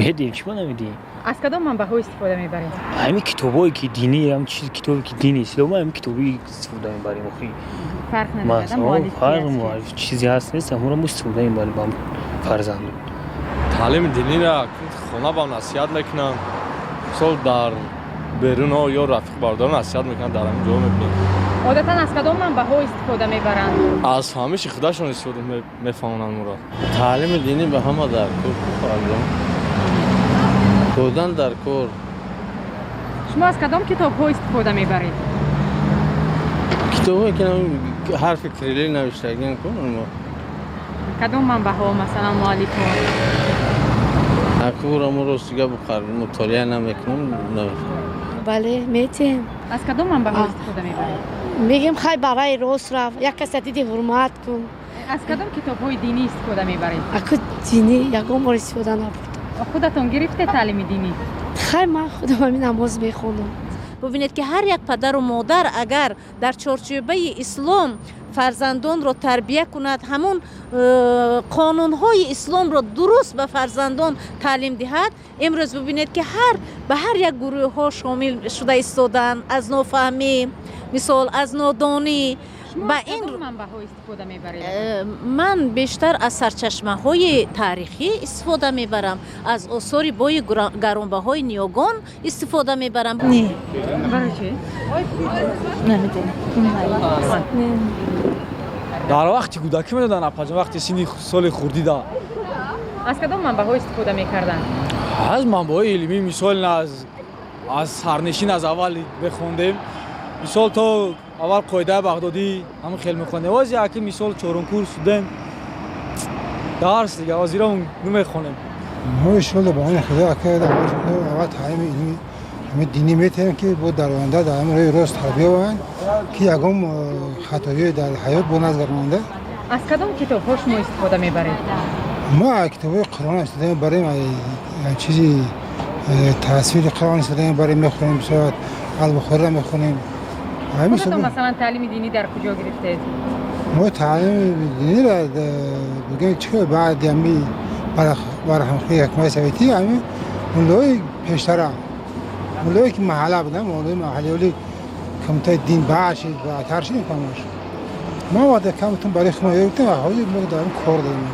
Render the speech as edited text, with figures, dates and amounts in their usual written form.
Медиҳем, чӣ ма намедиҳем? Аз кадом манбаъҳо истифода мебаред? Ҳамин китобҳое ки динӣ, ҳам чиз, китобе ки дини ислом, ҳамин китоби истифода мебарем охи. Фарқ надорад, муаллиф ки фарқ аст, ки? Муаллиф чизе ҳаст, нест, ҳамонро мо истифода мебарем ба фарзанду. Таълими диниро хона ба насиҳат мекунанд, мисол, дар берунҳо ё рафиқ бародарон насиҳат мекунанд, дар ҳамин ҷо мебинем. Одатан аз кадом манбаъҳо истифода мебаранд? Аз фаҳмиши худашон истифода мефаҳмонанд моро. Таълими динӣ ба ҳама дар кор, фарзанд додан дар кор. Шумо аз кадом китобҳо истифода мебаред? Китобҳое ки ҳарфи кириллӣ навиштагиан кун. Кадом манбаъҳо, масалан, муаллифҳо? Акуро мо, рости гап, мутолиа намекунам, намефаҳмам. Бале, метиҳем. Аз кадом манбаъҳо истифода мебаред? Мегем, хай, барои рост рафт, як каса диди, ҳурмат кун. Аз кадом китобҳои динӣ истифода мебаред? Аку динӣ ягон бор истифода набурдам. Худатон гирифте таълими динӣ? Хай, ман худам ҳамин намоз мехонам. Бубинед, ки ҳар як падару модар агар дар чорчӯбаи ислом фарзандонро тарбия кунад, ҳамон қонунҳои исломро дуруст ба фарзандон таълим диҳад, имрӯз бубинед, ки ҳар ба ҳар як гурӯҳҳо шомил шуда истодаанд аз нофаҳмӣ, мисол, аз нодонӣ. Шумо ба аз ин кадом манбаъҳо истифода мебаред? Ман бештар аз сарчашмаҳои таърихӣ истифода мебарам, аз осори бои гаронбаҳои ниёгон истифода мебарам. Не. Барои чӣ? Намедонам. Дар вақти кӯдакӣ медодан, апаҷон, вақти синни соли хурдида. Аз кадом манбаъҳо истифода мекарданд? Аз манбаъҳои илмӣ, мисол, аз сарнишин, аз аввал мехондем, мисол, то аввал қоидаи Бағдодӣ, ҳамин хел мехондем. Ози аки, мисол, чорум курс студент, дарс дига озира намехонем. Мо иншоалло ба ҳамин худо ака аввал таълими илми ҳамин динӣ метиҳем, ки бо дар оянда дар ҳамин роҳи рост тарбия оянд, ки ягон хатоӣ дар ҳаёт бо назар монда. Аз кадом китобҳо шумо истифода мебаред? Мо аз китобҳои Қуръон истифода мебарем, чизи тасвири Қуръон истифода мебарем, мехонем, бисёр Албухориро мехонем. Худатон, масалан, таълими динӣ дар куҷо гирифтед? Мо таълими диниро бигӯем, чӣ, баъди ҳами барҳамхӯрии ҳукумати советӣ, ҳами муллои пештара, муллое ки маҳалла буданд, муллои маҳалли, оли кумитаи дин баъд шид, баъдтар шид камаш. Мо вақте камтун барои худ гирифтем ва ҳозир мо дар кор дорем.